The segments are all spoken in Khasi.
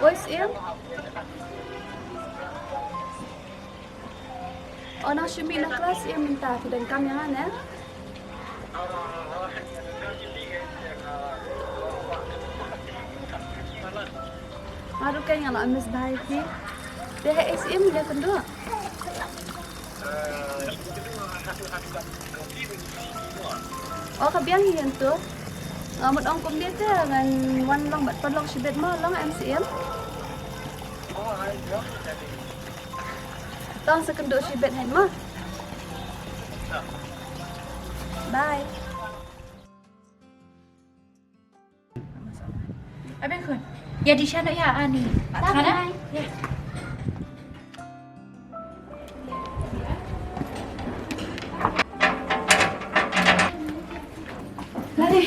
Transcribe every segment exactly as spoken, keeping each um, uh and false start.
Boys, em? Oh, nang shu mih na klas, em, mynta phi donkam ïa nga ne? Nga ruh kein nga la miss bha ïa phi. Te ha S M ïa kynduh. Oh, ka biang hi ïa to. Nga mut ong kumne te ngan wan long bad paralok shibit mo, long ha S M. Tang sa kynduh shibit hynrei mo. Bye. Abe khun. Ïa Disha noh ïa ani. Bye. Sana? Bye. Ïa. Lari.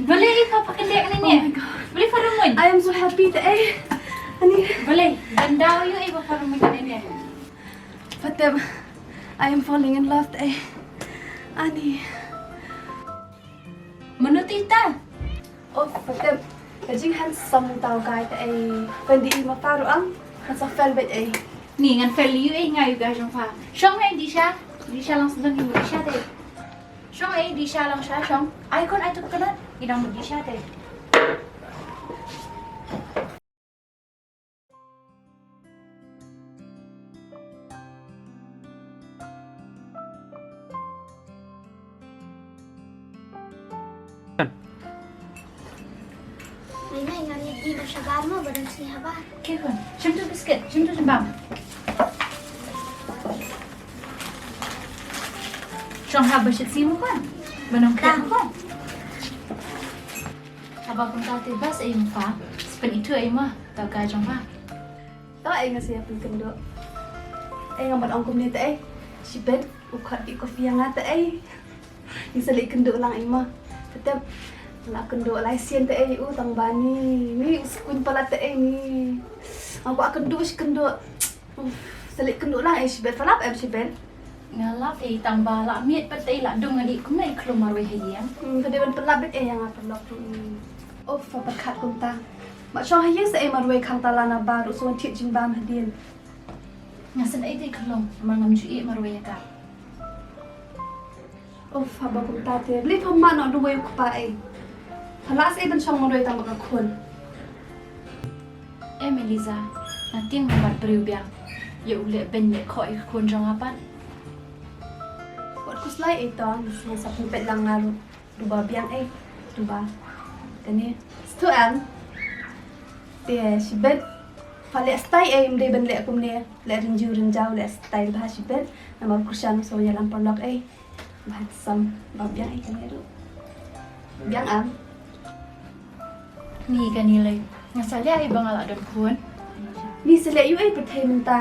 Balei pha pha kyndiah kane ne? Oh my God. Balei pha rung muin? I am so happy te ei. Ani. Balei? Ban daw ïoh ei ba pha rung muin kane ne. Pha tip, I am falling in love te ei. Ani. Mano te ita? Oh, pha tip, ka jinghandsome ta u guy te ei. Pynban i ma pha ruh ang, kan sa fail beit ei. Ni ngan fail ïa u ei, nga ïa u guy jong pha. Shong ei Disha, Disha lang sdang ïa u Disha te. Shong ei Disha lang sha shong. Ai khun ai tu ka kynat, i dang mut Disha te. Mei mei, ngan ïa ki ba shabar mo, ba dang sngewbha. Ki khun, shim tu biscuit, shim tu jingbam. Shong hap ba shit sngi mo khun. Ba nang khun mo khun. Haba kumta te bas ei mo pha. Sa pynithuh ei mo, ta u guy jong pha. To ei nga sa ïa pynkynduh. Ei nga mut ong kumne te ei. Shibit u khot ïa ka coffee ïa nga te ei. Ngi sa leit kynduh lang ei mo. Pha tip, la kynduh lai sien te ei u tang ba ni. Ni u skun palat te ei ni. Nga kwah kynduh shi kynduh. Uff, sa leit kynduh lang ei shibit, pha lap em shibit. Nga lap ei tang ba la miet pat ei la dung nga dei kumne ei khlum marwei ha ïing. Hmm, pha dei ban pynlap beit ei ïa nga paralok ruh. Uff, pha pyrkhat kumta. Ba shong ha ïing sa ei marwei khang ta la na bar ruh sa wan thied jingbam hadien. Nga sngewsih ei te khlum, namar ngam ju ïeh marwei ïa ka. Uff, haba kumta te, balei pha mad noh da uwei u kpa ei? Pha lah sa ei ban shong marwei tang bad ka khun. Em Eliza, nga tieng namar briew biang. Ïa u leh beiñ leh khoh ïa ka khun jong nga pat. Wat khuslai ei to, nga sa pynpeit lang nga ruh. Duba biang ei, duba. Kane, stu em. Te shibit. Pha leh style ei, ym dei ban leh kumne. Leh rynjiew rynjaw, leh style bha shibit. Namar kyrshan u sngewïalam paralok ei. Ba handsome, ba biang ïa kane ruh. Biang am. Ni kane lei. Nga sa leh ïa ba nga la don khun. Ni sa leh ïa u ei pyrthei mynta.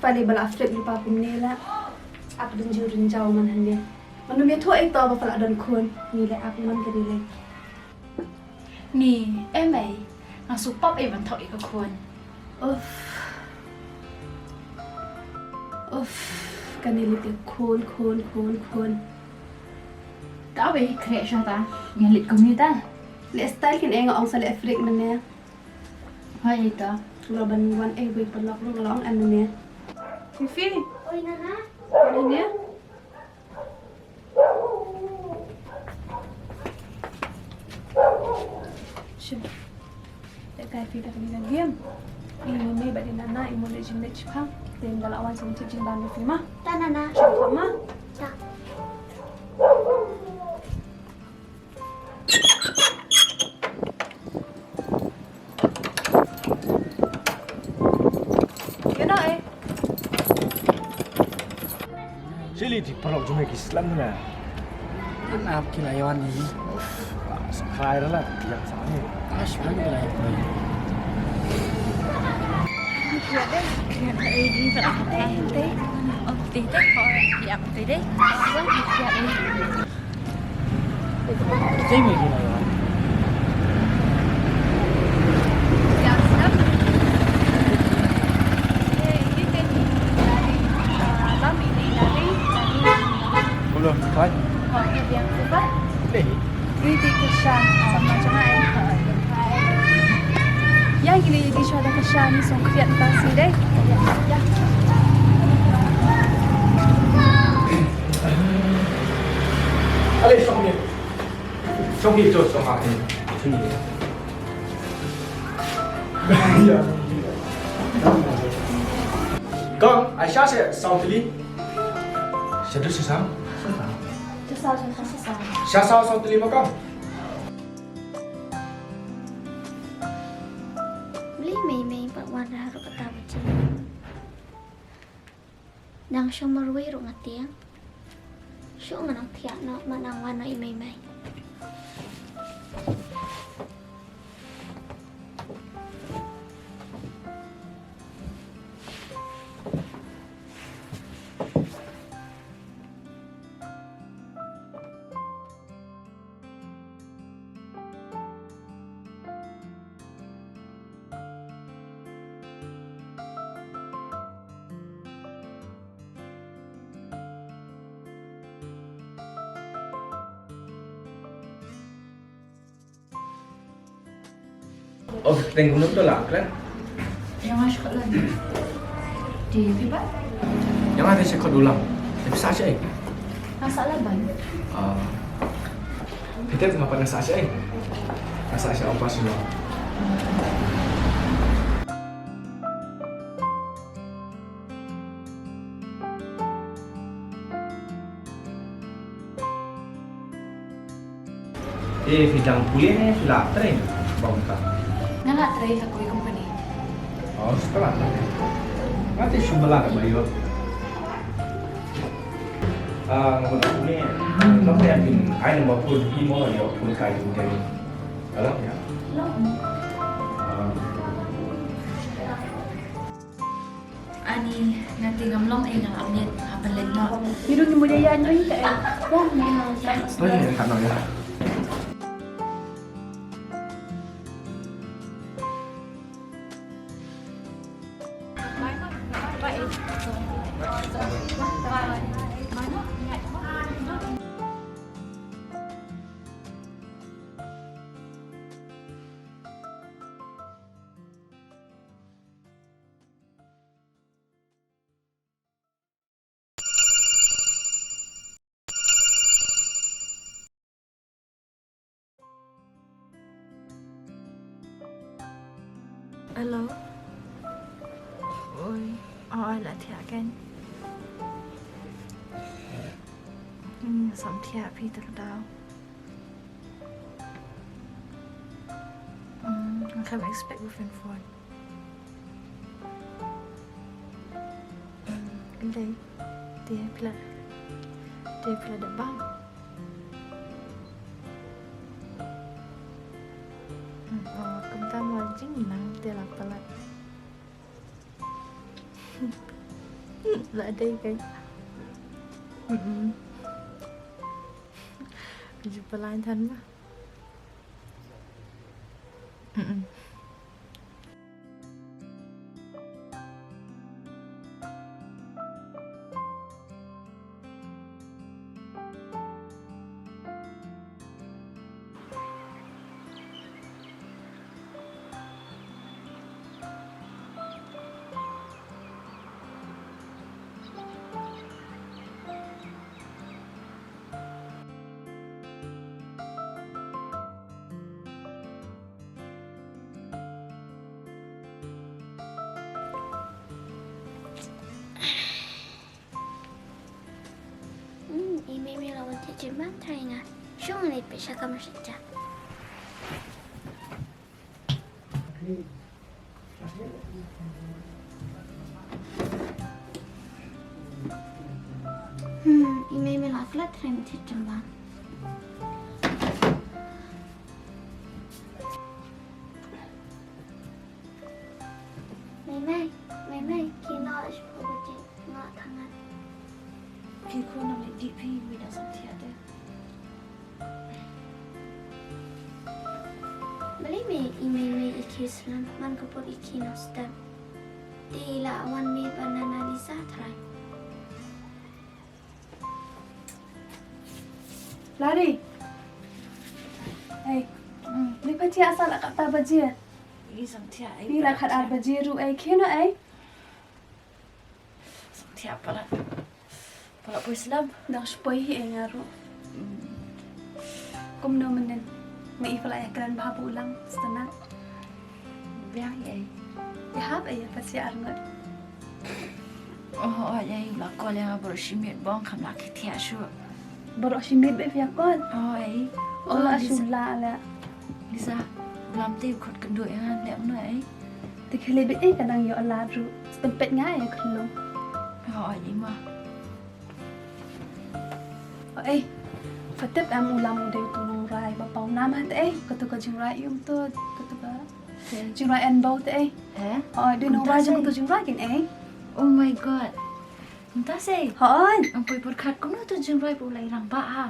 Pha leh ba la flip lypa kumne la. Ap rynjiew rynjaw man hangne. Mano ym ïathuh ei to ba pha la don khun. Ni leh ap man kane lei. Ni, em ei, nga shu pap ei ban thok ïa ka khun. Uff. Uff, kane lei te khun, khun, khun, khun. Ta wei khreh sha ta, ngan leit kumne ta. Leh style kin ei nga ong sa leh freak mynne. Hoi ei ta. Nga ban wan ei wei paralok ruh nga la ong em mynne. Fifi. Oi nana. Wan mynne. Shim. Te kai phi da kane ka game. I mei bad i nana i mut leit jingleit shipang. Te ynda la wan sa wan thied jingbam ïa phi ma. Ta nana. Shim pha ma. Ta. Ïa na eh. Chili di paralok jong me ki slem na. An ap ki la ïa wan hi. Ba sa khai ra la, ki ïa sa ni. Ash ban ki la ïa wan. Ïa dei, ïa dei, ïa dei, ïa dei. Oh, dei, dei, ko, ïa, dei, dei. Wan, ïa dei. Sha ngi song khriat ta si dei. Allez, song ni. Song ni, song ni. Song ni. Ya. Kong, ai sha sha saw tylli. Sha tu sha saw. Sha saw, sha saw, sha saw. Sha saw saw tylli ma kong. Balei Mei Mei pat wan da haduh kata ba jin. Nang shong marwei ruh nga tieng. Shuh nga nang thiah noh, ma nang wan noh i Mei Mei. Oh, teng kumno to la, kren? Ïa nga sha khot lad. Dei phi pat? Ïa nga dei sha khot u Lam. Dei phi sah shaei? Nga sah Laban. Ah. Phi tip nga pat nga sah shaei? Nga sah sha Upper Shillong. Eh, phi dang pule ne phi lah trei bam ka? Nga lah trei ha kawei company. Oh, sekolah. Nga te shu bala ka bayo. Ah, nga mut pule. Lo te phin ai number phone phi mo, ïoh phone kai phi te. Hello, ya. Hello. Ah. Ani, nga te ngam long ei, nga la miet, ha pynleit noh. Ngi ruh ngi mut ïa ïa ngi te ei. Wan, ngi nang. Oh, ïa, ïa, kat noh, ïa. Hello. Oi, oh, la thiah kein. Hmm, sam thiah phi ta ka daw. Hmm, ngam expect u phin phone. Ym dei, te phi la, te phi la dep bam. Ym, oh, kumta mo jingnang te la palat. La dei kai. Mm-mm. Ju palat than ma. Mm-mm. Hmm, i Mei Mei la wan thied jingmut trai nga. Shong ngi peit sha kamra sha jan. Hmm, i Mei Mei la klet trai mut thied jingmut. Mei Mei, Mei Mei, kino ish pho bajing nga thangat. Phi khun nang leit dih phi, mi da sam thiah te. Balei me i Mei Mei i khie slem, man ka por i khie noh step. Te i la wan mih bad nana Lisa trai. Lari. Hey. Hmm. Leit peit ïa sa la kata baje. Ngi sngewthuh ei. Ngi la khat ar baje ruh ei, khie noh ei. Sngewthuh palat. Palat poi slem. Dang shu poi hi ei nga ruh. Kumno mynnin? Nga i palat ïa kren bha ba u lang sngewthuh. Biang hi ei. Ïa hap ei ïa pasia arngut. Oh, oh, ei, la call ïa nga baroh shi minit bong, kham lah ki thiah shuh. Baroh shi minit bad phi ïa call? Oh, ei. Oh, la shu la la. Lisa, u Lam te u khot kynduh ïa nga, leh kumno ei? Te khie leh bad ei, ka dang ïoh lad ruh. Stem peit nga ïa khynlung. Oh, ei ma. Oh, ei. Pha tip em u Lam u dei utu u nongrwai ba paw nam ha te ei. Katu ka jingrwai ïum tu, katu ka jingrwai en baw te ei. He? Oh, dei nongrwai jong katu jingrwai kin ei. Oh my God. Mynta sei. Hooid. Ym poi pyrkhat kumno tu jingrwai ba u la i rangbah ha.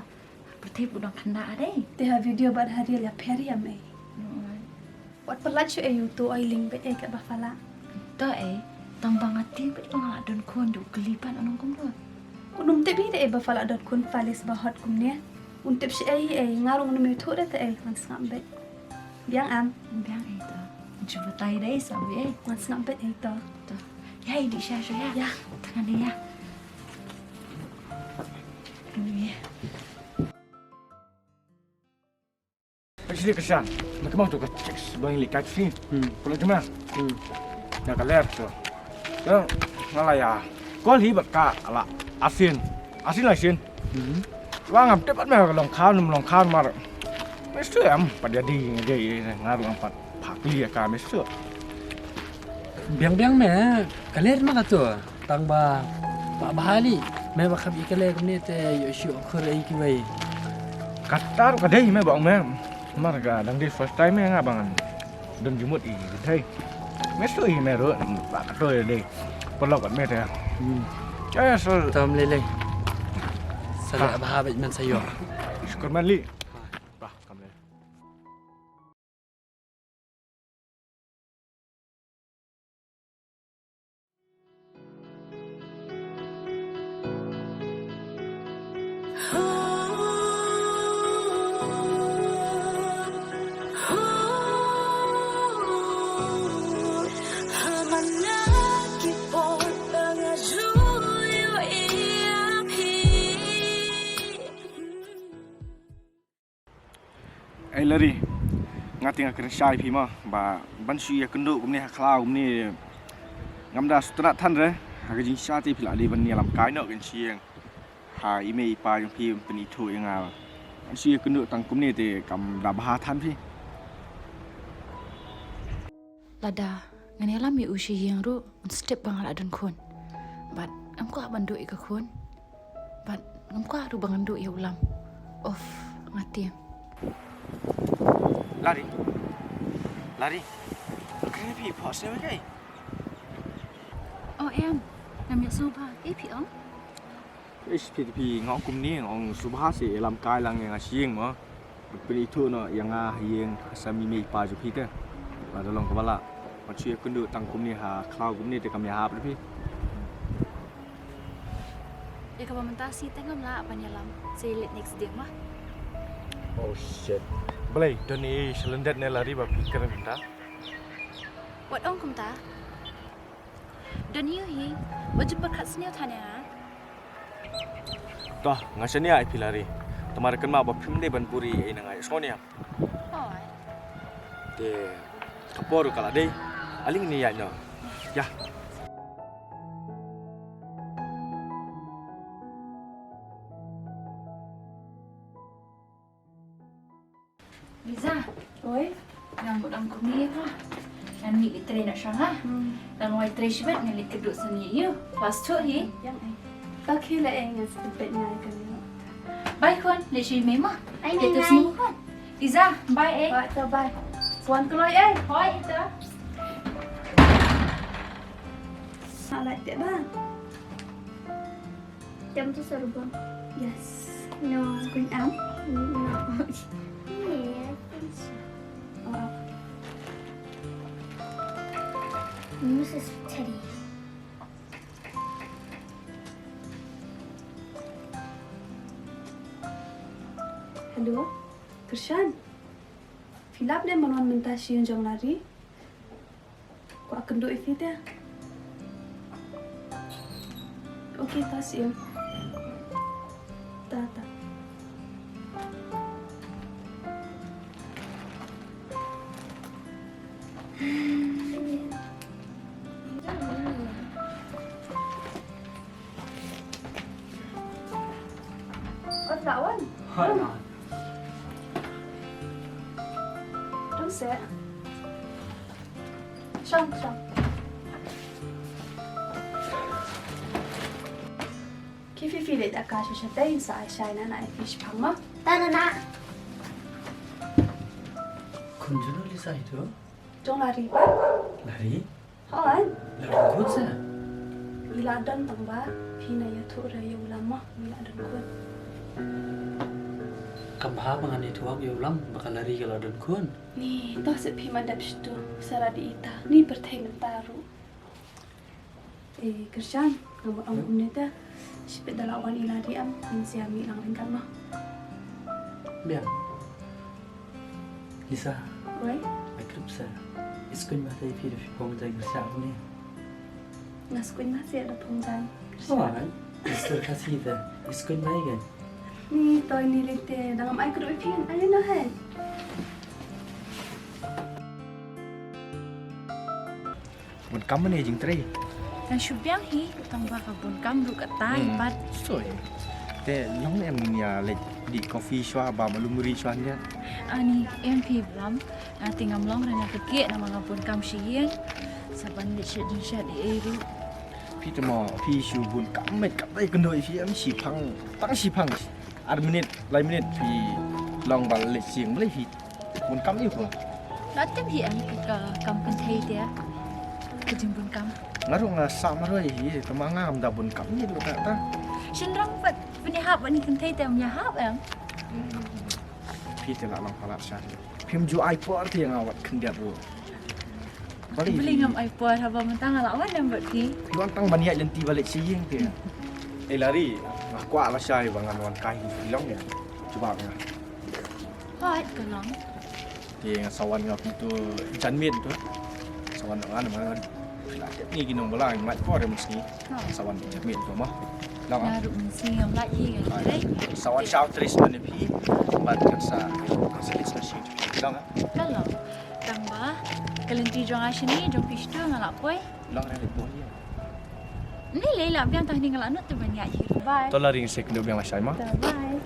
Pyrthei ba u dang khynnah dei. Te ha video bad ha reel ïapher ïa me. Wat pyrkhat shuh ei utu, oi ling bad ei kaba pha lah. To ei, tang ba nga tieng bad nga la don khun, da u kylli pat un ong kumno. Un ym tip hi da ei ba pha la don khun, Falis ba hot kumne. Un tip shuh ei, ei nga ruh ngam ïathuh da te ei, ngan sngap bad. Biang am. Biang ei to. Jumpa tai dei sa ei. Ngan sngap bad ei to. To. Ïa, i dih sha sha ïa. Ïa. Tang dei ïa. Ïa. Actually, Krishan, na kemau tu ka chicks bang li kat si. Hmm. Pula cuma. Hmm. Na ka ler tu. Ya, ngala ya. Kol hi baka ala asin. Asin la asin. Hmm. Wa ngam tepat me long khan, long khan mar. Mesti am pada di ngai ngai ngar long pat. Phakli ka mesti. Biang biang me, ka ler ma ka tu. Tang ba, ba bha li, me ba kham i kale kumne te ïoh shu khur ei kiwei. Kata ruh ka dei me ba ong me. Mar ka dang dei first time me nga ba ngan don jingmut i thei. Me shu i me ruh ba ka to dei. Paralok bad me te. Hmm. Ya, ya, so. Tam lei lei. Sa leh bha bad man sa ïoh. Syukur man li. Bah, kam lei. Ei Lari, nga te nga kren shai phi ma, ba ban shu ïa kynduh kumne ha khlaw kumne. Ngam da sngewtynnat than re, ha ka jingshisha te phi la dei ban ïalam kai noh kin sha ïing. Ha i mei i pa jong phi ban pynithuh ïa nga. Ban shu ïa kynduh tang kumne te kam da bha than phi. Lada ngan ïalam ïa u sha ïing ruh, un step ba nga la don khun. Bad ngam kwah ban duh ïa ka khun. Bad ngam kwah ruh ba ngan duh ïa u Lam. Of, nga tieng. Lari. Lari. Kane phi pha se me kai. Oh em. Ngam ïa sngewbha. Ei phi ong? Ish, phi, phi, nga ong kumne, nga ong sngewbha seh, ïalam kai lang ïa nga sha ïing mo. Pynithuh noh ïa nga ha ïing ha sha i mei i pa jong phi te. Lada long kaba lah. Ban shu ïa kynduh tang kumne ha khlaw kumne te kam ïahap re phi. Ïa kaba mynta shi te ngam lah ban ïalam. Sa ïa leit next day mo. Oh shit. Balei, don i shalyndet ne Lari ba phi kren kumta? Wat ong kumta. Don ïa hi, wat ju pyrkhat sniew than ïa nga. To, nga shaniah ïa phi Lari. Te mar kynmaw ba phim dei ban buri ei na nga, ïohsngew ne em? Hooid. Te ka por ruh ka la dei. Ale ngin ïaid noh. Ïa. Liza. Oi. Ngan mut ong kumne ïa pha. Ngan mih leit trei noh sha nga. Hmm. Ngan wai trei shibit ngan leit kynduh sani ïa u. Class two hi. Yang eh. To khie leh eh, ngan sa peit nga ïa kane. Bye khun, leit sha i mei mo. Bye, bye, bye. Liza, bye eh. Bye, to bye. Wan kloi eh. Hooid, ito. Sa lait te ba. Jam tu seru bang. Yes. No. Screen up. No. Yeah, I think so. Oh. Missus Teddy. Hello, Krishan. Phi lap ne ban wan mynta sha ïing jong Lari? Ba kynduh ïa phi te. Okay, ta siem. Ta, ta. Wan, Tawan. Hai, Wan. Dang seh. Shong, shong. Ki phi phi leit da ka sha shatei, sa ai shai na na ai phi shipang ma. Ta na na. Khun julu Lisa ito? Jong Lari ba? Lari? Hooid. Lari khun sa? I la don tang ba phi na ïathuh re ïa u Lam ma, i la don khun. Kam bha ba ngan ïathuh ïa u Lam ba ka Lari ka la don khun. Ni, to seh phi ma dep shitu, sa la dei ita. Ni pyrthei mynta ruh. Eh, Kyrshan, nga mut ong kumne te. Shipit da la wan i Lari em, ngin sa ïa mih lang ryngkat ma. Biang. Lisa. Wei? Ai krup sa. Iskuin ma te phi da phi phong jai Kyrshan kumne. Nga skuin ma se da phong jai. Oh, ai. Mister Khasi te. Iskuin ma i kan. Ni toy ni lite, dang am ai krup i phi, ai no hai. Bun kam ne jingtrei. Nga shu biang hi, tang ba ka bun kam ruh ka tai pat. Soi. Te long em ïa leit dih coffee shwa ba malu muri shwa ne. Ani em phi blam, nga te ngam long re nga kyrkieh namar nga bun kam shi ïing. Sa ban leit shet jingshet ei ei ruh. Phi te mo phi shu bun kam met ka tai kynduh phi em shi phang tang shi phang. Ar minit, lai minit phi long ba leit sing blei phi. Bun kam ïa phi. La tip hi em ka kam kynthei te. Ka jingbun kam. Nga ruh nga sa marwei hi, tama nga am da bun kam ïa ta ta. Shin rang pat pynïahap bad ni kynthei te ym ïahap em. Phi te la long palat sha. Phim ju ai por te nga wat khyndiat ruh. Balei ngam ai por haba mynta nga la wan em bad phi. Wan tang ban ïaid lynti ba leit sha ïing te. Eh Lari, nga kwah lashai ba ngan wan kai hi phi long ïa. Jubab nga. Hooid ka long. Te nga sa wan nga phi tu janmiet tu. Sa wan nga nga phi la tip ni ki nong bala ngi mait por em sngi. Sa wan janmiet tu ma. Long. Nga ruh mynsiem lait hi ka dei. Sa wan shaw tris man phi. Bad kan sa sa sa shi. Long. Ka long. Tang ba ka lynti jong nga shini jong phi shtu nga la poi. Long ra leit bol ïa. Ni lei la biang tang ni nga la nud te ban ïa hi. Bye. To Lari ngi sa ïakynduh biang lashai ma. Bye.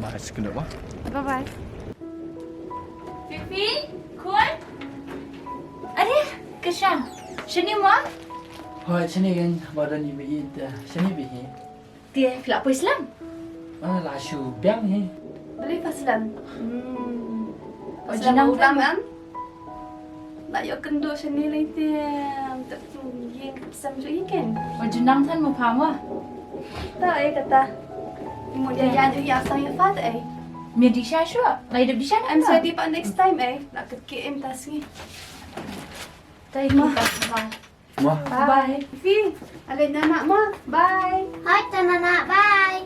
Bye sa ïakynduh ma. Bye bye. Fifi, Khun. Are, Kyrshan. Shini ma? Hooid shini kan ba don ïa ba ïeit shini ba hi. Te phi la poi slem? Ah, la shu biang hi. Balei pha slem? Hmm. Wat ju nang than. Em? La ïoh kynduh shane lei te, em, te, hmm, ïing sem ju ïing ken. Wat ju nang than mo pha mo. Ta ei kata. Mo ïa ïa ïa sang ïa pha ta ei. Me di sha shu. Lai dep di sha na. Em sa di pa next time ei. La kyrkieh em ta sngi. Tai mo ta pha. Mo. Bye. Bye. Phi, ale nana mo. Bye. Hai ta nana, bye.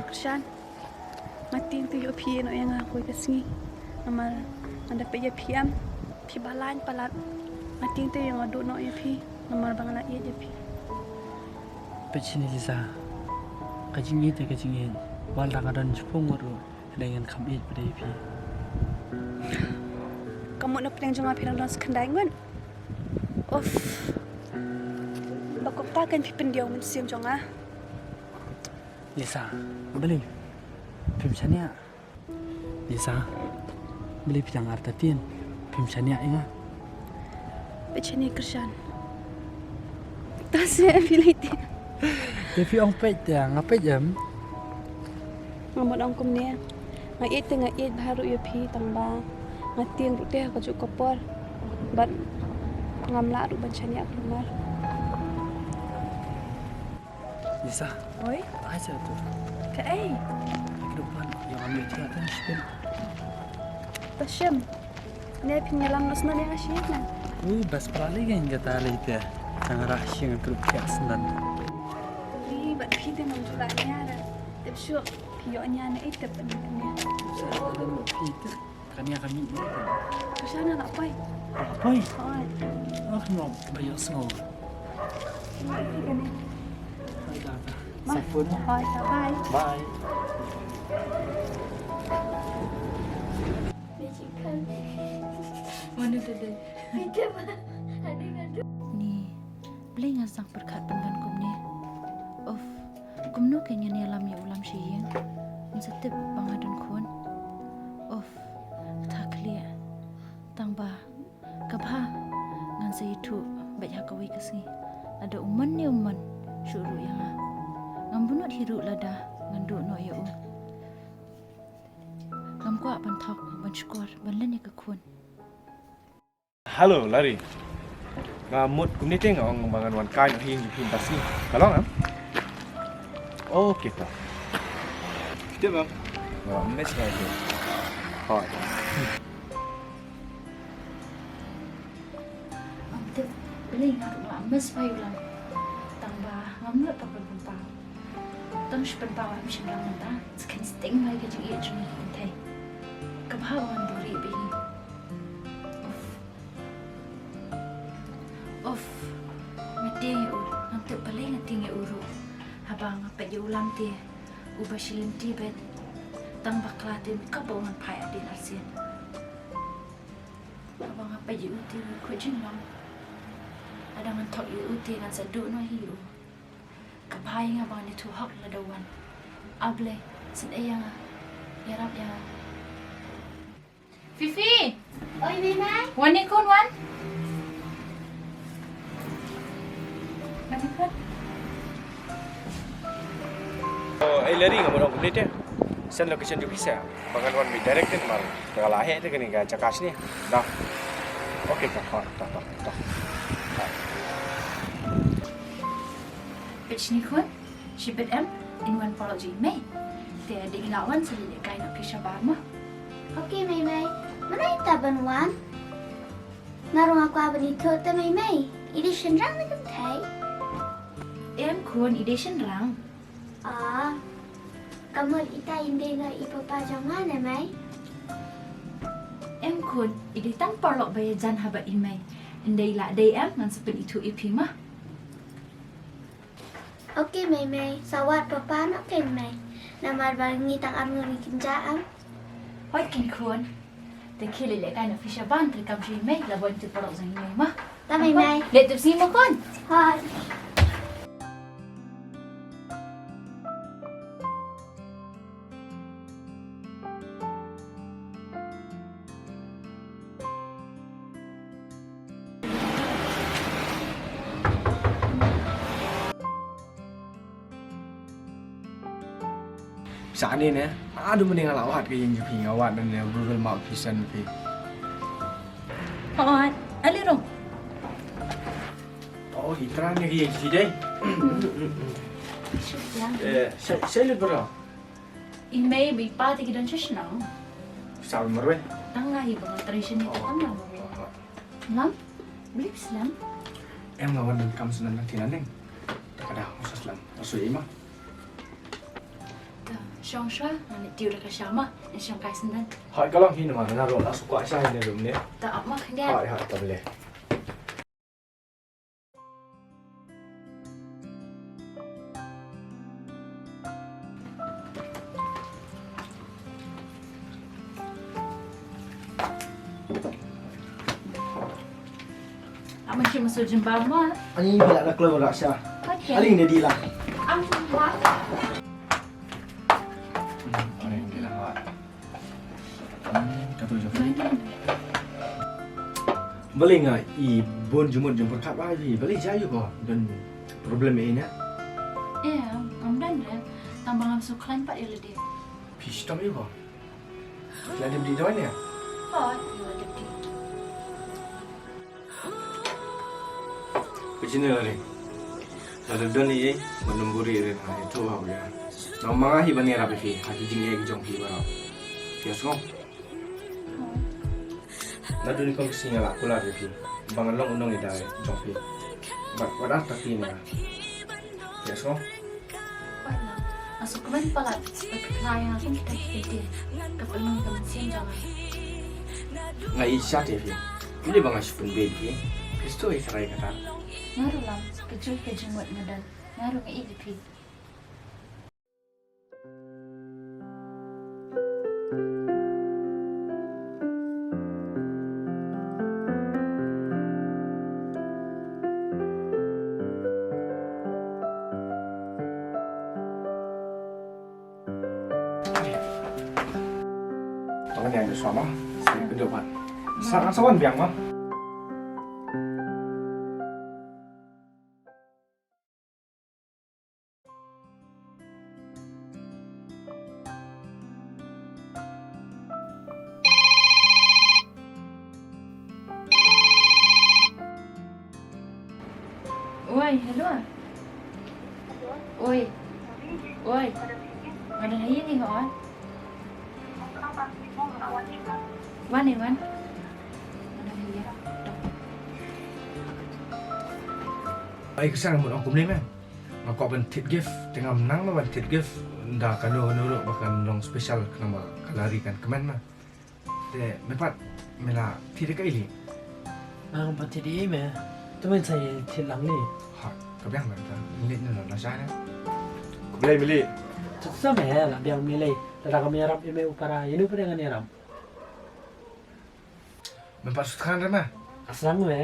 Kyrshan. Nga tieng te ïoh phi noh ïa nga kawei ka sngi. Namar nga da peit ïa phi em. Phi ba lain palat. Nga tieng te ïoh nga duh noh ïa phi. Namar ba nga la ïeit ïa phi. Peit shini Lisa. Ka jingïeit te ka jingïeit. Wat la nga don shiphew ngut ruh. Hynrei ngan kham ïeit pat ïa phi. Ka mut na pdeng jong nga phi dang don sa khyndai ngut. Uff. Ba kumta kan phi pyndiaw mynsiem jong nga. Lisa, balei phim shaniah? Lisa, balei phi dang artatien? Phim shaniah ïa nga. Peit shane Kyrshan. Ta se phi lei te. Te phi ong peit te nga peit em. Nga mut ong kumne. Nga ïeit te nga ïeit bha ruh ïa phi tang ba nga tieng ruh te ha kajuh ka por. Bad ngam lah ruh ban shaniah kulmar. Lisa. Oi? Ai sa tu. Kaei? Ki duk pan yang ambil dia kan shipin. Ta shim. Ne phin ïalam noh snem ïa nga shi na. Ui, bas pala lei ngan kata lei te. Tang rah shi ngan krup ïa snem. Ui, bad phi te ngam ju lah nia ra. Tip shuh phi ïoh nia na ei tip ban nia. Sa ka dang phi te. Kan ïa ka mih nia. Kyrshan nga la poi. Hoi. Hoi. Ach, mo ba ïohsngew. Hoi, Tata. Sa phone. Hoi, bye. Bye. Mano today? Ni, balei nga sdang pyrkhat pynban kumne? Uff, kumno kein ngan ïalam ïa u lam sha ïing? Ngam sa tip ba nga don khun. Uff, kata khlieh. Tang ba ka bha ngan sa ïathuh beit ha kawei ka sngi. Lada u mon ne u mon shuh ruh ïa nga. Ngam bynnud hi ruh lada ngan duh noh ïa u. Ngam kwah ban thok, ban shukor, ban len ïa ka khun. Hello, Larry. Nga mut kumne te nga ong ba ngan wan kai noh hi ïing jong phi mynta ka sngi. Ka long, em? Okay, to. Tip, em? Nga miss nga tu. Hoi. Ym tip, balei nga ruh nga miss bha ïa u Lam. Tang ba ngam lah pat ban pynpaw. Tang shu pynpaw em shynrang mynta. Sa khein sting bha ïa ka jingïeit jong ngi kynthei. Ka bha ba ngan buhrieh beit hi. Uff. Uff. Nga tieng ïa u. Ngam tip balei nga tieng ïa u ruh. Haba nga peit ïa u Lam te, uba shi lynti beit. Tang bakla te, me kap ba u ngan phai hadien arsien. Haba nga peit ïa u te, nga khuid jinglong. Lada ngan thok ïa u te, ngan sa duh noh hi ïa u. Ka bha ïa nga ba ngan ïathuh hok lada u wan. A Blei, sngewbha ïa nga, ïarap ïa nga. Fifi! Oi, Mei Mei. Wan ïa khun, wan. Wan ïa khun. Oh, eh, Larry, nga mut ong kumne te. Send location jong phi sha. Ba ngan wan mih direct te namar nga la heh te kane ka jaka shane. Da. Okay, ka, ka, ka, ka, ka. Peit shane khun, shibit em, in wan paralok jong i Mei. Te dei i la wan sa leit lehkai noh phi shabar mo. Okay, Mei Mei. Mano ita ban wan? Nga ruh nga kwah ban ïathuh te Mei Mei. I dei shynrang ne kynthei? Em khun, i dei shynrang. Ah, ka mut ita in dei noh i papa jong nga ne Mei? Em khun, i dei tang paralok ba ïajan ha bad i Mei. Ynda i la dei em, ngan sa pynithuh ïa phi mo. Okay Mei Mei, sa wad papa noh kein Mei. Namar ba ngi tang arngut ngi kynjah em. Hooid kein khun. Te khie leit lehkai noh phi shabar, treikam sha i Mei, la ban tip paralok jong i Mei mo. Ta Mei Mei. Leit tip sngi mo khun. Hooid. Sa ne ne, aduh mynne nga la wad ka ïing jong phi, nga wad ne Google Map phi send phi. Hooid, ale rong. Oh, i trai ne ka ïing jong phi dei. Eh, sa, sa lut bro. I Mei bad i pa te ki don sha shnong. Sa marwei. Tang nga hi ba nga trei shane, tang nga marwei. Lam? Balei phi slem? Em, nga wan donkam snem na Thailand. Te ka dei nga sa slem. Nga shu ïa ma. Te shong shuwa, ngan leit tiew da ka sha ma. Ngan shong kai snem. Hooid, ka long hi namar nga ruh la shu kwah sha hi ne room ne. Te ap ma khyndiat. Hooid, hooid, te balei. Ama shi musu jemba ma. Ani bila na kloi wala sha. Okay. Aling ne dila. Am jemba. Hmm, aling dila. Hmm, katu jemba. Balei nga i bun jumut jumut kat ba i balei jai ko don problem ina. Eh, am dan re. Tambah am suklan pat ya lede. Pistol ko. Lada bdi dawan ïa? Hooid, ïa lada bdi. Phi jin ïa lade. Lada don ïa, ban ym buri rin ha, ïathuh ha u ïa. Nang ma nga hi ban ïarap ïa phi ha ki jingeh ki jong phi baroh. Phi ïohsngew? Naduh nyngkong ki sngi nga la kular ïa phi ba ngan long u nongïada jong phi. Bad wat ar ta phi ïa nga. Phi ïohsngew? Nga sngewkmen palat ba phi khlaiñ ïa nga kum kita ki kyntien. Ka pynlong ka mynsiem jong nga. Nga ïeit shata ïa phi. Phi ba nga shu pynbeit phi. Phi sdang ïa ka rai kata. Nga ruh lam, ka jingmut ka jingmut nga don. Nga ruh nga ïeit ïa phi. Tang ïa ka shuwa ma. Sa ka dei pat. Sa sa wan biang ma. Oi, hello. Oi. Oi. Nga dang ha ïing hi, hooid. Wan, eh, wan. Nga dang ha ïing. Ai, ka sa mut ong kumne me. Nga kwah ban thied gift, te ngam nang ban thied gift. Da kano kano ruh ba kan long special khnang ba ka lari kan kmen ma. Te me pat me la thied kaei lei? Nga ngam pat thied ei me. Te men sa ïa thied lang lei. Ha, ka biang me ta. Leit na la shai na. Khublei me lei. Te sa me la biang me lei. Lada kam ïarap ïa me u para, ïa no pat ngan ïarap. Me pat shu thngan re ma. Aslang me.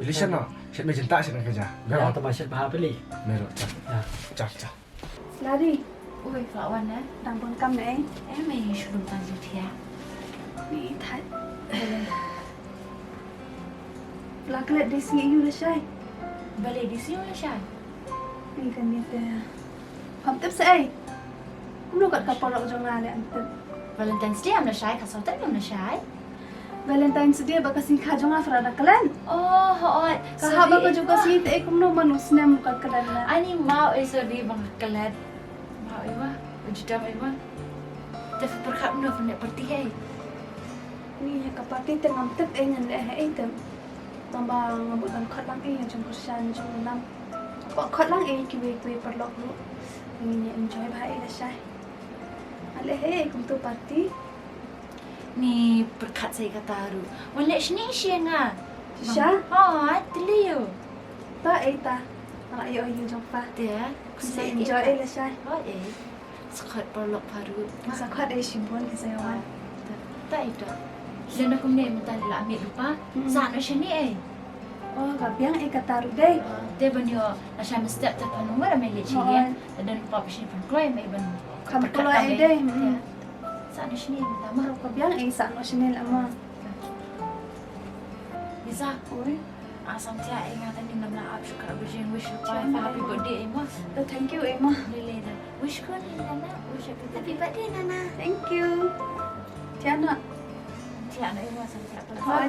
Lei shen no. Shen me jynta shen ka ja. Ïa, tama shen bha peli. Me ruh cha. Ïa. Cha cha. Lari. Oi, ka wan na. Dang bun kam ne. Em, me shu dum tang ju thiah. Ni thait. La klet dei sngi ïu lashai. Balei dei sngi ïu lashai? Ni kan ni te. Pham tip sa ei. Kumno kat ka paralok jong nga leh ym tip. Valentine's Day ym lashai, ka sawteng ym lashai. Valentine's Day ba ka sngikha jong nga phra da klet. Oh, hooid. Ka hap ba ka jong ka sngi te ei kumno man u snem ka klet na. Ani ma ei sorry ba nga klet. Ma ei wa, u jidam ei wa. Te pyrkhat kumno pynleh party hei. Ni ha ka party te ngam tip ei ngan leh hei te. Tang ba nga mut ban khot lang ei jong kyrshan jong u nam. Ko khot lang ei kiwei kiwei paralok ruh. Ngin ïa enjoy bha ei lashai. Ale he kumtu party. Ni pyrkhat sa ïa kata ruh. Wan leh shane shisha nga. Shisha? Ha, te lei ïoh. Ta ei ta. Nga ïoh ïa jong pa. Te. Sa enjoy ei lashai. Ha ei. Sa khot paralok pha ruh. Sa khot ei shibun ki sa ïa wan. Ta, ta ei ta. Lada kumne mynta la mih ruh pa. Sa noh shane ei. Oh, ka biang ei kata ruh dei. Te ban ïoh lashai mynstep te phan ong ba me leit sha ïing. Lada pap shane phan kloi me ban. Kham kloi ei dei. Sa noh shane mynta ma. Ka biang ei sa noh shane la ma. Lisa. Oi. Asam thiah ei nga tang nym la ap shuh ka ba jing wish pa happy birthday ei ma. Thank you ei ma. Lei lei da. Wish ko ni nana, wish happy birthday. Happy birthday nana. Thank you. Thiah noh. Thiah noh ei ma, asam thiah.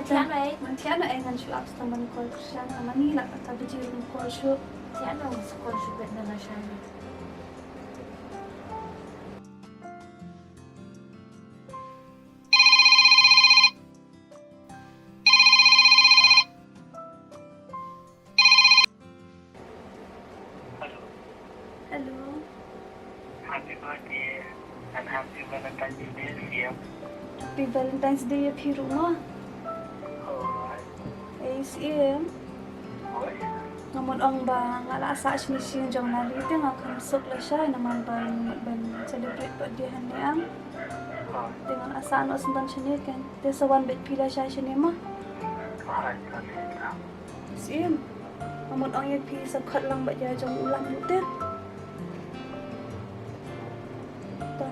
Thiah noh ei. Man thiah noh ei ngan shu ap stam ban call kyrshan, tang ma ni la kata ba jing call shuh. Thiah noh, call shuh bet na la shai. Hello. Hello. Happy birthday and happy Valentine's Day, Syiem. Happy Valentine's Day ïa phi ruh ma. Oh. Ei Syiem. Oi. Nga mut ong ba nga la sah shane sha ïing jong Nari te nga kham suk lashai namar ba nga mut ban celebrate birthday hangne ang. Oh. Te nga la sah noh syndon shane kan. Te sa wan beit phi lashai shane ma. Oi, oi, oi. Syiem. Nga mut ong ïa phi sa khot lang bad ïa jong u Lam ruh te. Ta.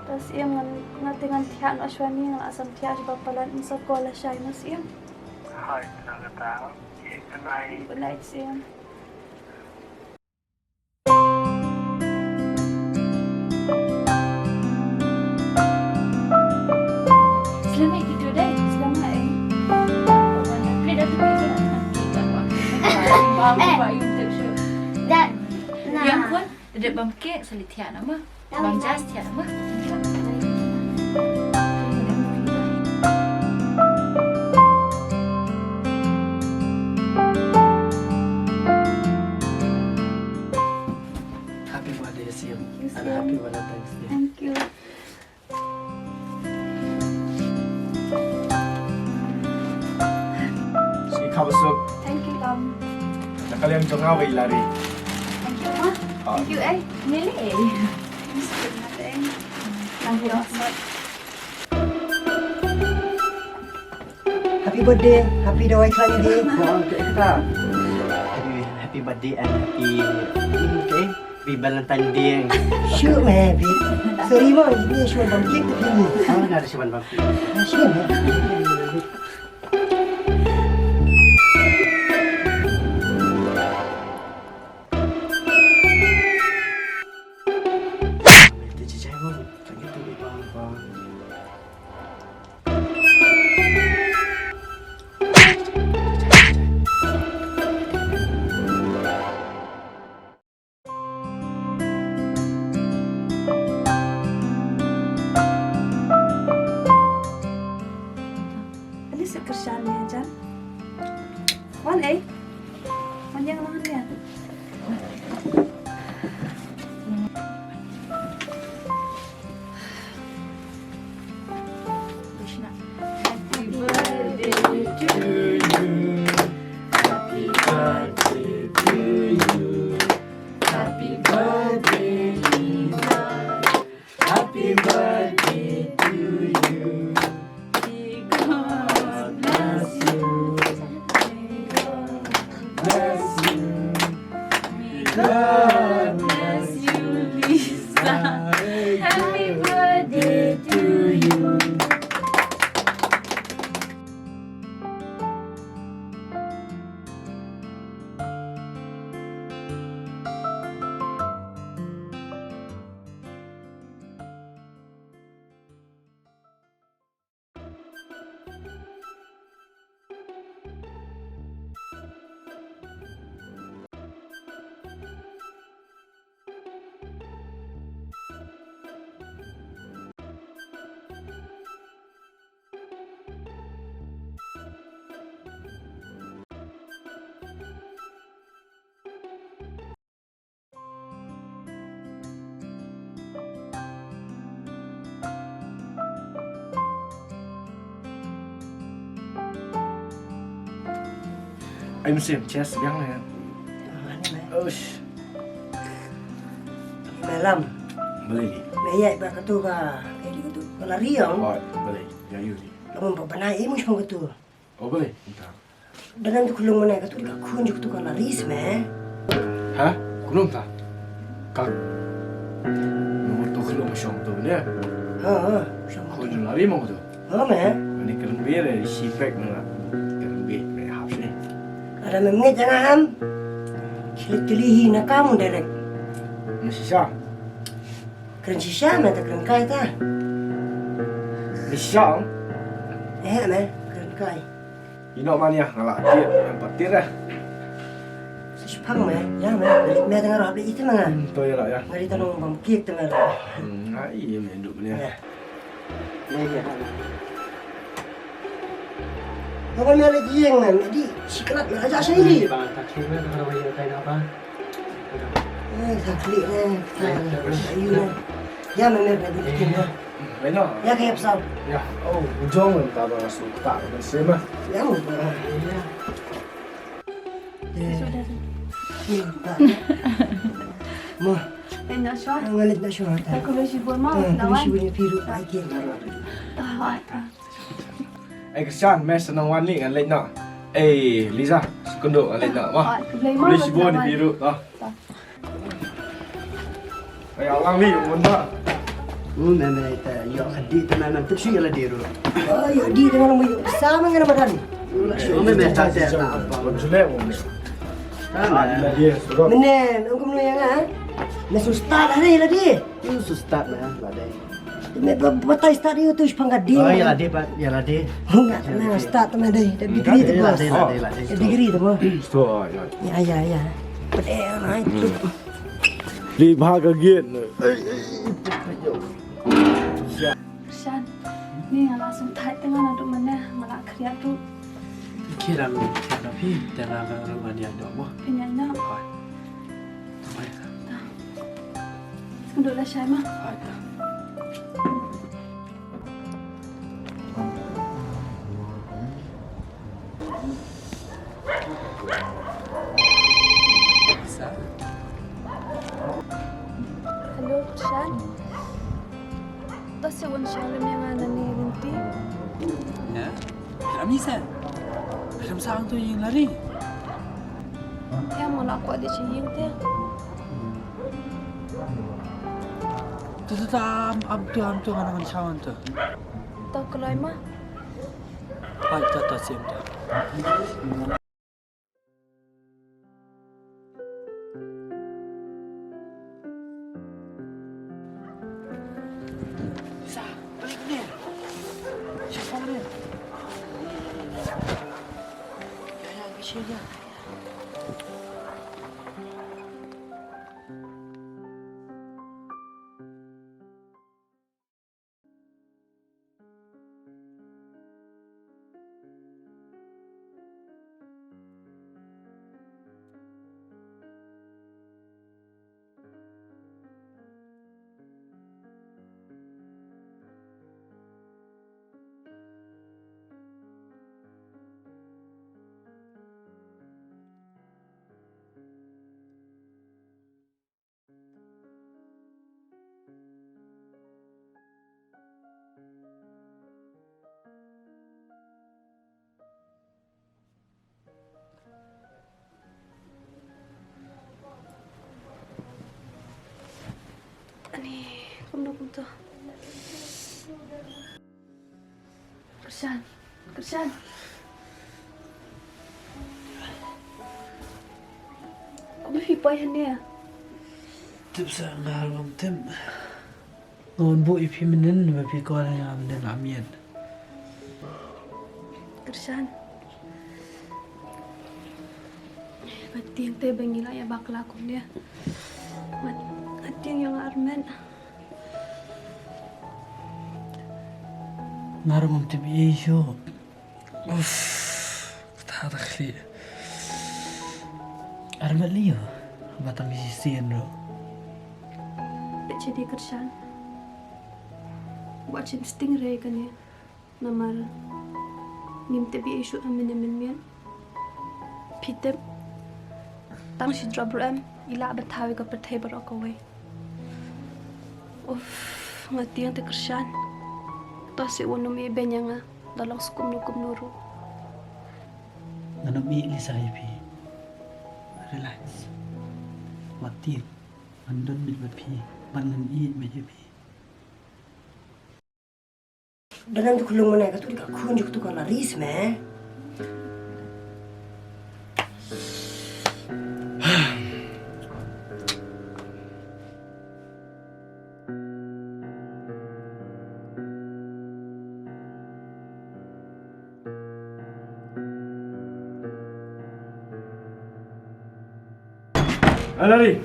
Ta Syiem ngan, nga te ngan thiah noh shwa ni, nga la sam thiah shwa palat, yn sa call lashai ma Syiem. Hooid, ta kata. Good night. Good night Syiem. Selamat tidur deh. Selamat eh. Play dah tu play dah. Eh. Dah. Nah. Yang pun tidak bangkit, salit thiah nama. Bang Jas thiah nama. Happy birthday, Syiem. Thank you, and Syiem. Happy Valentine's Day. Thank you. Haba suk. Thank you, Lom. Na ka liang jong nga ba i la ri. Thank you, Ma. Ah. Thank you, eh. Nili, eh. Thank you. Thank you. Happy birthday, happy Dawai Khlaiñ Day. Oh, cake kita. Happy, happy birthday and happy, mm, cake. Happy Valentine Day. Sure, man, babe. Sorry, mo, ini sure bam cake tu ni. Oh, na ada sure bam cake. Sure, man. Ani sa kyrshan ïa jan. Wan ei. Wan ïa nga wan ïa. Happy birthday to you. Happy birthday to you. Happy birthday, Lisa. Happy birthday to you. May God bless you. May God bless you. May God bless you, Lisa. Happy birthday to you. Ai mynsiem, cheers biang ne. Ush. Malam. Balei li? Me ïaid bad katu ka, eh, katu ka lari ong. Oh, balei? Ïa ïu li. Lam ba bnai, eh, mus pang katu. Oh, balei? Mynta. Dang nang tu khunlung mynne, katu ka khun jong katu ka lari seh me. Ha? Khunlung ta? Ka. Nang tu khunlung shong tu ne. Ha, ha, shong tu. Khun jong lari mo tu. Ha me. Ani kren bire, shi pek na. Kren bi, me hap shi. Ada me mengit jangan ham. Kili kili hi na kamu direct. Ni shisha. Kren shisha me ta kren kai ta. Ni shisha. Eh me kren kai. Ino mania ngala tir, yang patir eh. Sishpang me, ya me, me tengah roh beli itu manga. Hmm, to ya lah ya. Ngari tanong bam kik tengah roh. Hmm, ai me duk ni. Ya. Ni ya. Kau mana lagi yang mana? Di siklat aja sini. Bang, tak sini, kalau bayar kain apa? Eh, sa klik ne, sa ayu ne. Ya, me mer na bikin ne. Lei noh. Ya, ka ïap sam. Ya, oh, u jong ta ba su ta ba se ma. Ya, mo. Ya. Mo. Lei noh shuwa. Nga leit noh shuwa. Ta khublei shibun mo. Khublei shibun ïa phi ruh ba ïa ki. Ah, ah. Ai Kristan, me sa nang wan lei ngan leit noh. Ai Lisa, sa kynduh ngan leit noh mo. Khublei shibun ïa phi ruh noh. Ai, alang li, mon ba. U me me te ïoh ka dih te me me tip shu ïa la dih ruh. Oh, ïoh dih te me long ïoh sa me ngana madan. U me me ta te na apa. Lam jule mo me. Mynne ong kumno ïa nga. Me su start hari la dih. U su start me la dih. Me ba batai start ïoh tu shipang ka dih. Oh, ïa la dih ba, ïa la dih. Nga me start te me dih. Da degree te bos. Da degree te bos. Ïa ïa ïa. Pade nai tu. Li bha ka gate. Kristan. Ni nga la sum thait te nga naduh mynne nga la khriat tu. Ki ram ki ram phi te nga ka ru ba dia do mo. Phi nya nya. Hoi. Hoi. Sum du la shai ma. Hoi ta. Hello, Krishan. To shu wan shong lem ïa nga nangne lynti. Ïa? Phi ram ïing sa? Phi ram sa hangto ïing lari? Ïa, mo la kwah dei sha ïing te. To, to, to, am, am to, am to, nga nang sha wan to. To kloi ma. Ai, to, to, sim to. Sa, balik ni. Siapa ni? Ya, ya, kasihan dia. Ani, kumno kumto? Krishan, Krishan. Kumno phi poi hangne? Tip sa nga ngam tip. Nga wan buh ïa phi mynnin ba phi kwah ïa nga mynnin nga miet. Krishan. Nga tieng te ba ngi la ïa bakla kumne. Nga, nga tieng ïa nga armet. Nga ruh ngam tip ei shuh. Uff, kata ta khlieh. Armet lei ïoh ba tang shisien ruh. Peit sha dei Krishan. Wat shim sting re kane. Namar ngim tip ei shuh ha mynne mynmiet. Phi tip, tang shi drop ruh em i lah ban thaw ïa ka pyrthei baroh kawei. Uff, nga tieng te Krishan. To shu wan ym ïeh beiñ ïa nga da long shu kumno kumno ruh. Ngan ym ïeh lisa ïa phi. Relax. Wat tieng. Ngan don beit bad phi. Bad ngan ïeh beit ïa phi. Dang nang tu klung mana ka tu di ka khun juk tu ka lari sma. Alari.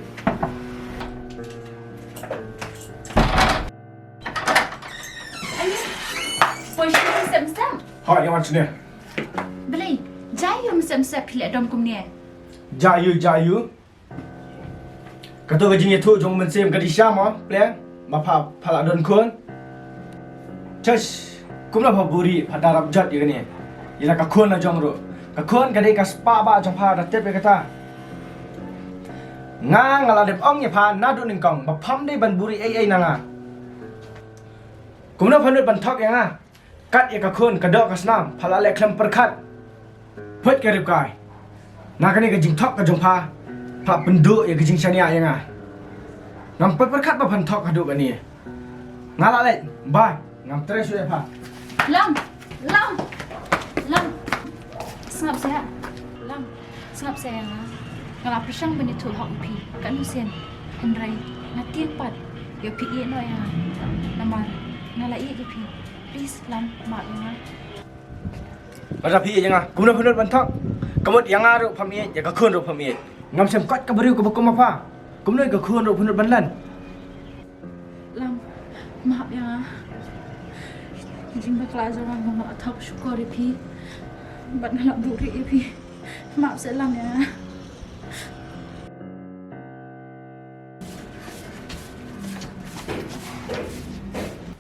Ayo, poi shu sem sem. Hoi, ïa wan sini. Balei, jia ïu sem sem phi leh dom kumne. Jia ïu, jia ïu. Kato ka jingïathuh jong u mynsiem ka dei shisha mo, pleng, ba pha, pha la don khun. Shush, kumno pha buhrieh, pha da rap jot ïa kane. Ïa la ka khun la jong ruh. Ka khun ka dei ka spah bah jong pha, da tip ïa kata. Nga, nga la dep ong ïa pha naduh nyngkong ba pham dei ban buhrieh ei ei na nga. Kumno pha nud ban thok ïa nga? Kat ïa ka khun, ka doh ka snam, pha la leh khlem pyrkhat. Peit ka rep kai. Na kane ka jingthok ka jong pha, pha pynduh ïa ka jingshaniah ïa nga. Ngam pat pyrkhat ba phan thok haduh kane. Nga la leit, bye, ngam trei shuh ïa pha. Lam, Lam, Lam. Sngap seh, Lam. Sngap seh ïa nga. Nga la pyrshang ban ïathuh hok ïa phi. Katno sien. Hynrei nga tieng pat. Ïoh phi ïeh noh ïa nga. Namar nga la ïeit ïa phi. Please, Lam, map ïa nga. Lada phi ïeit ïa nga, kumno phi nud ban thok? Ka mut ïa nga ruh pham ïeit, ïa ka khun ruh pham ïeit. Ngam shem kot ka briew kaba kum ma pha. Kumno ïa ka khun ruh phi nud ban len? Lam, map ïa nga. Jingbakla jong nga, nga la thok shukor ïa phi. Bad nga la buhrieh ïa phi. Map seh Lam ïa nga.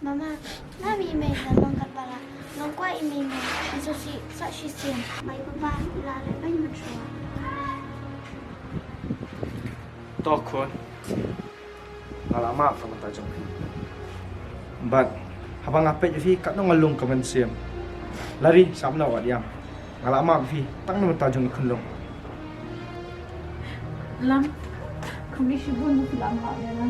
Mama, nga mih mei na long kat balang. Long kwah i mei mei. Ngi sngewsih sa shisien. Mai papa, la leh bad mynshwa. To khun. Nga la map ka bynta jong phi. Bad haba nga peit ïa phi katno nga lung ka mynsiem. Lari, sngap noh wat ïam. Nga la map ïa phi tang na bynta jong i khunlung. Lam, khublei shibun ba phi la map ïa nga.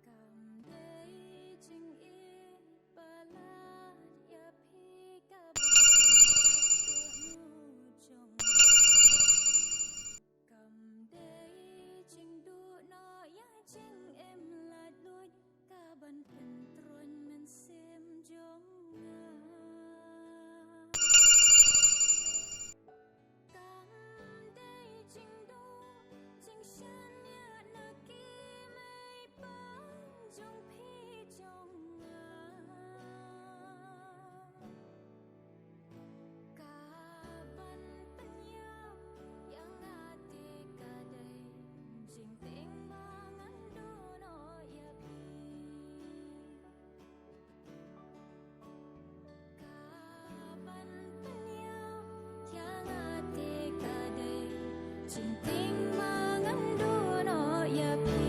Kam dei jingïeit ba lad ïa phi ka ban pynduh jong. Kam dei jingduh noh ïa jingim laitluid ka ban pyntroiñ mynsiem jong nga. Kam dei jingduh jingshaniah na ki mei pa jong phi jong nga. Ka ban pynïap ïa nga te ka dei jingtieng ba ngan duh noh ïa phi. Ka ban pynïap ïa nga te ka dei jingtieng ba ngan duh noh ïa phi.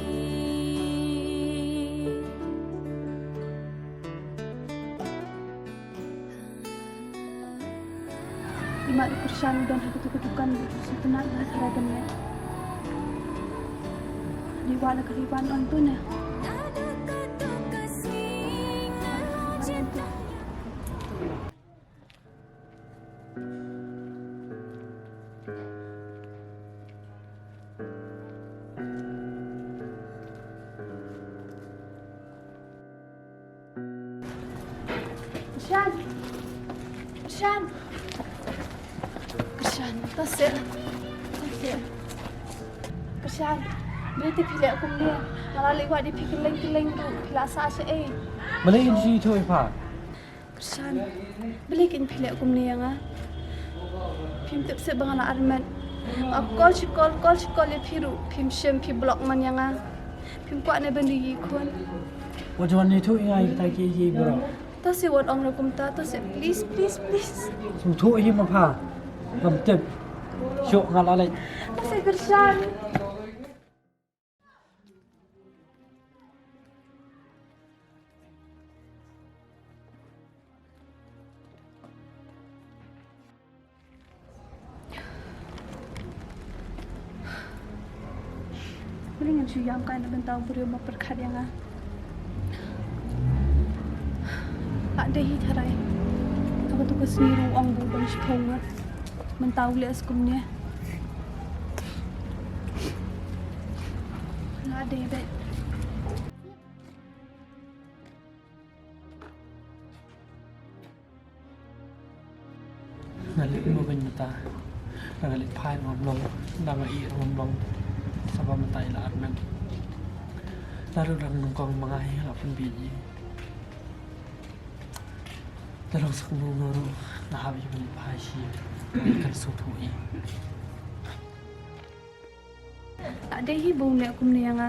I mat u Kyrshan u don ha katu ka dukan, u sngewtynnat bha tharai ban leh. Dei wad la ka dei wad on tu ne. Kyrshan. Kyrshan. Kyrshan, to seh. To seh. Kyrshan, balei te phi leh kumne? Nga la leit wad ïa phi kylleng kylleng ruh, phi la sah shaei? Balei kin shu ïathuh ïa pha? Kyrshan, balei kin phi leh kumne ïa nga? Phim tip seh ba nga la armet. Nga call shi call, call shi call ïa phi ruh phim shim, phi block man ïa nga. Phim kwah ne ban ri ïa i khun? Wat ju wan ïathuh ïa nga ïa kita kiei kiei baroh. To seh, wat ong ruh kumta, to seh, please, please, please. Sngewthuh hi ma pha. Ngam tip. Shuh, nga la leit. To seh Kyrshan. Balei ngan shu ïam kai na bynta u briew ba pyrkhat ïa nga? La dei hi tharai. Haba tu ka sngi ruh u ong ba u don shiphew ngut. Mynta u leh kumne. La dei beit. Nga leit mo ban mynta. Nga leit phai mo long. Nga ïa mo long. Saba mynta i la armet. Naduh dang nyngkong ma nga hi la pynbieit i. Te long sa kumno kumno ruh nga hap ïa ban leit phai shi. Kan sngewthuh i. La dei hi ba u leh kumne ïa nga.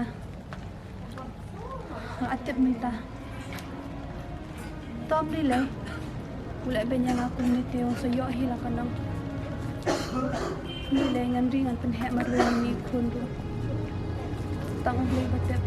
Nga tip mynta. Tom ri lei. U leh beiñ ïa nga kumne te u sa ïoh hi la ka nong. Ri lei ngan ri ngan pynheh marwei ïa i khun ruh. Tang U Blei ba tip.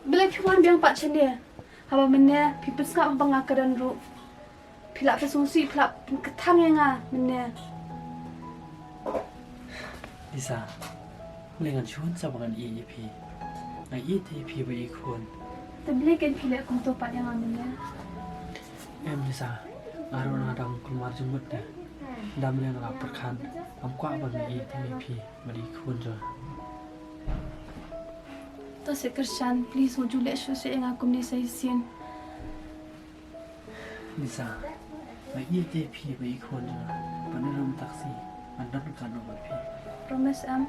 Balei phi wan biang pat shane? Haba mynne phi pynskhem ba nga kren ruh. Phi lah pynsngewsih, phi lah pynkthang ïa nga mynne. Lisa, balei ngan shu wan sa ba ngan ïeit ïa phi? Nga ïeit ïa phi bad i khun. Te balei kein phi leh kumto pat ïa nga mynne? Em Lisa, nga ruh nga dang kulmar jingmut de. Ynda mynne nga la pyrkhat, ngam kwah ban ïeit ïa phi bad i khun jong nga. To seh Krishan, please wat ju leh shuh shuh ïa nga kumne sa shisien. Lisa, nga ïeit ïa phi bad i khun jong nga. Ban ïalam taksi, ngan don katno bad phi? Promise em?